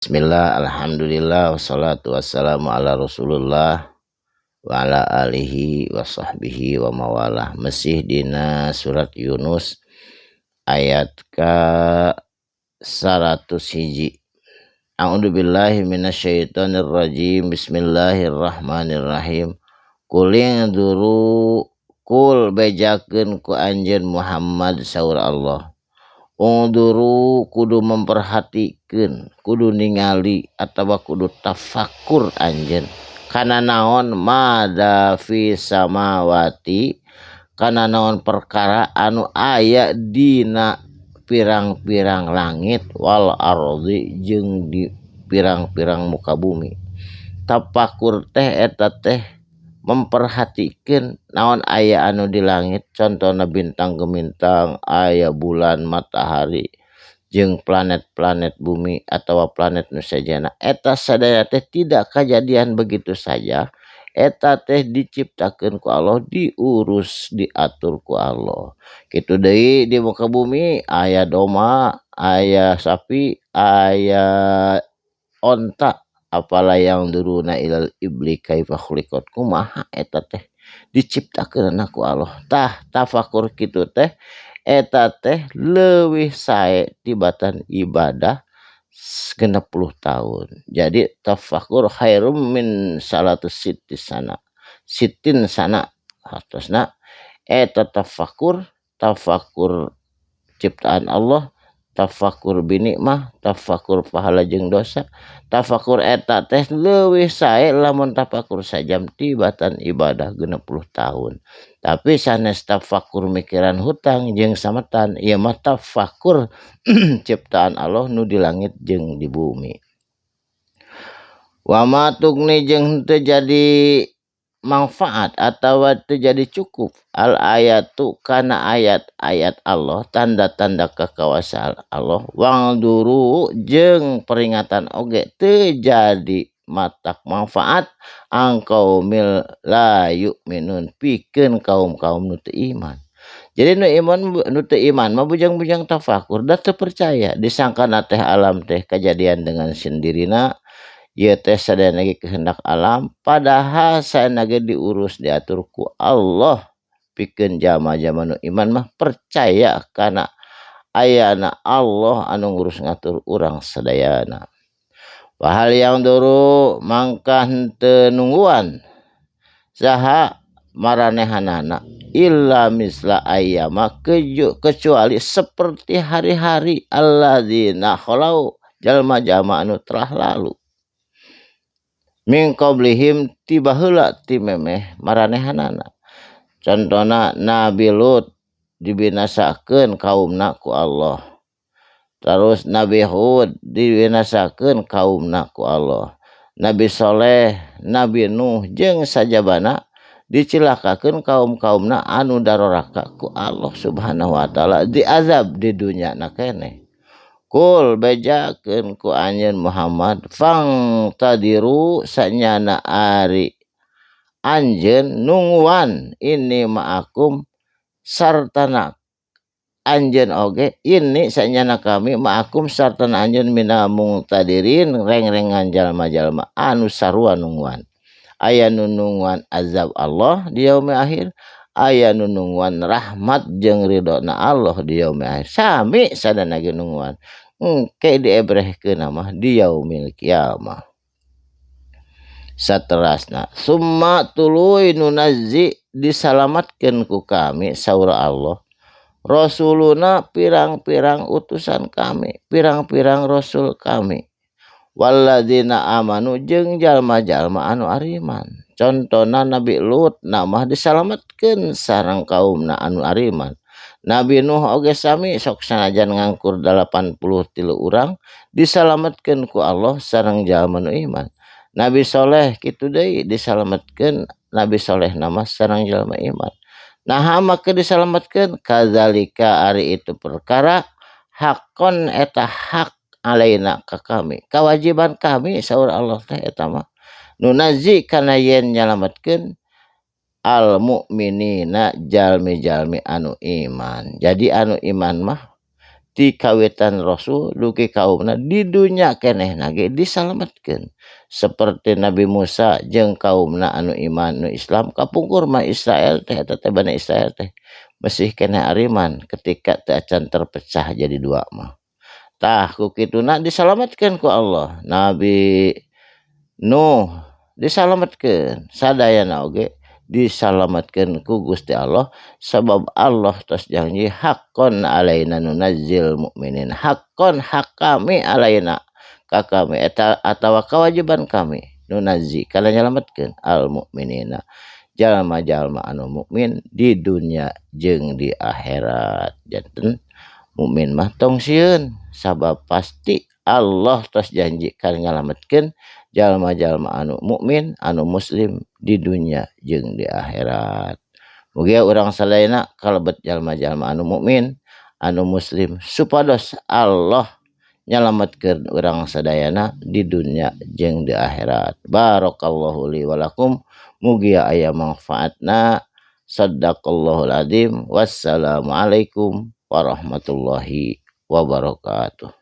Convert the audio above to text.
Bismillah, alhamdulillah, wassalatu wassalamu ala rasulullah wa ala alihi wa sahbihi wa mawalah. Masih dina surat Yunus ayat ka 101. A'udzu billahi minasyaitonir rajim. Bismillahirrahmanirrahim. Kuling duru kul bejakeun ku anjeun Muhammad saur Allah. Unduru kudu memperhatikeun, kudu ningali atawa kudu tafakur anjeun kana naon mada fi samawati, kana naon perkara anu aya dina pirang-pirang langit wal ardi jeung di pirang-pirang muka bumi. Tafakur teh eta teh memperhatikeun naon aya anu di langit, contohna bintang gemintang, aya bulan, matahari jeung planet-planet bumi atawa planet nu sejenna. Eta sadaya teh tidak kajadian begitu saja, eta teh diciptakeun ku Allah, diurus, diatur ku Allah. Kitu deui di muka bumi aya domba, aya sapi, aya onta. Apala yang duruna ilal ibli kaifa khuliqat, kumaha eta teh diciptakeun ku Allah. Tah tafakur kitu teh eta teh leuwih sae tibatan ibadah 60 tahun. Jadi tafakur khairum min salatus sitti sana, sitin sana hartosna eta tafakur, tafakur ciptaan Allah, tafakur binikmah, tafakur pahala jeung dosa. Tafakur eta teh leuwih sae lamun tafakur sajam tibatan ibadah 60 tahun. Tapi sanes tafakur mikiran hutang jeung sametan, ieu mah tafakur ciptaan Allah nu di langit jeung di bumi. Wa ma tugni jeung teu jadi manfaat atawa teu jadi cukup al ayatu kana ayat-ayat Allah, tanda-tanda kekuasaan Allah, wangduru jeung peringatan oge teu jadi matak manfaat angkau mil la yu'minun pikeun kaum-kaum nu teu iman. Jadi nu iman nu teu iman mah bujang-bujang tafakur da teu percaya, disangkana teh alam teh kajadian dengan sendirina, ieu teh sadayana ge kehendak alam, padahal sadayana ge diurus diatur ku Allah. Pikeun jalma-jalma nu iman mah percaya kana ayana Allah anu ngurus ngatur urang sadayana. Wahal yang duru mangka henteu nungguan saha maranehanana illa misla ayyama, kecuali seperti hari-hari alladzina khalau jalma-jalma anu telah lalu min qablihim ti baheula ti memeh maranehanana. Contona Nabi Lut dibinasakeun kaumna ku Allah. Terus Nabi Hud dibinasakeun kaumna ku Allah. Nabi Soleh, Nabi Nuh jeung sajabana dicilakakeun kaum-kaumna anu daroraka ku Allah Subhanahu wa taala, diazab di dunya na keneh. Kul bejakeun ku anjeun Muhammad fang tadiru sanyana ari anjeun nungguan ini ma'akum sartana anjeun oge ini sanyana kami ma'akum sartana anjeun minal mungtadirin reng-rengan jalma-jalma anu sarua nungguan. Aya nu nungguan azab Allah di yaumil akhir, aya nu nungguan rahmat jeung ridhona Allah di yaumil akhir. Sami sadana ge nungguan. Engke diebrehkeun mah di yaumil kiamah. Saterasna summa tuluy nunazzi disalamatkeun ku kami saur Allah rasuluna pirang-pirang utusan kami, pirang-pirang rasul kami, walladzina amanu jeung jalma-jalma anu ariman. Contona Nabi Lut namah disalamatkeun sareng kaumna anu ariman. Nabi Nuh oge sami sok sanajan ngangkur 83 urang disalamatkeun ku Allah sareng jalma nu iman. Nabi Soleh kitu deui disalamatkeun Nabi Soleh nama sareng jalma iman. Naha make disalamatkeun kadzalika ari itu perkara hakon eta hak alaina ka kami, kewajiban kami saur Allah teh eta mah nunazi kana yen nyalametkeun al mukminina jalmi-jalmi anu iman. Jadi anu iman mah Ti kawitan Rasul dugi kaumna di dunya kenehna ge disalametkeun. Seperti Nabi Musa jeung kaumna anu iman nu Islam kapungkur mah Israel teh eta teh Bani Israel teh masih keneh ariman ketika teu acan terpecah jadi dua mah. Tah ku kituna disalametkeun ku Allah. Nabi Nuh disalametkeun, sadayana oge disalametkeun ku Gusti Allah sabab Allah tos janji haqqon alaina nunazzil mukminin, haqqon hak kami alaina ka kami eta atawa kewajiban kami nunazzi kana nyalametkeun al mukminina jalma-jalma anu mukmin di dunia jeung di akhirat. Janten mukmin mah tong sieun sabab pasti Allah tos janji kana nyalametkeun jalma-jalma anu mukmin anu muslim di dunia jeung di akhirat. Mugia urang sadayana kalebet jalma-jalma anu mukmin anu muslim supados Allah nyalametkeun urang sadayana di dunia jeung di akhirat. Barakallahu li wa lakum, mugia aya manfaatna. Sadaqallahul azim. Wassalamualaikum warahmatullahi wabarakatuh.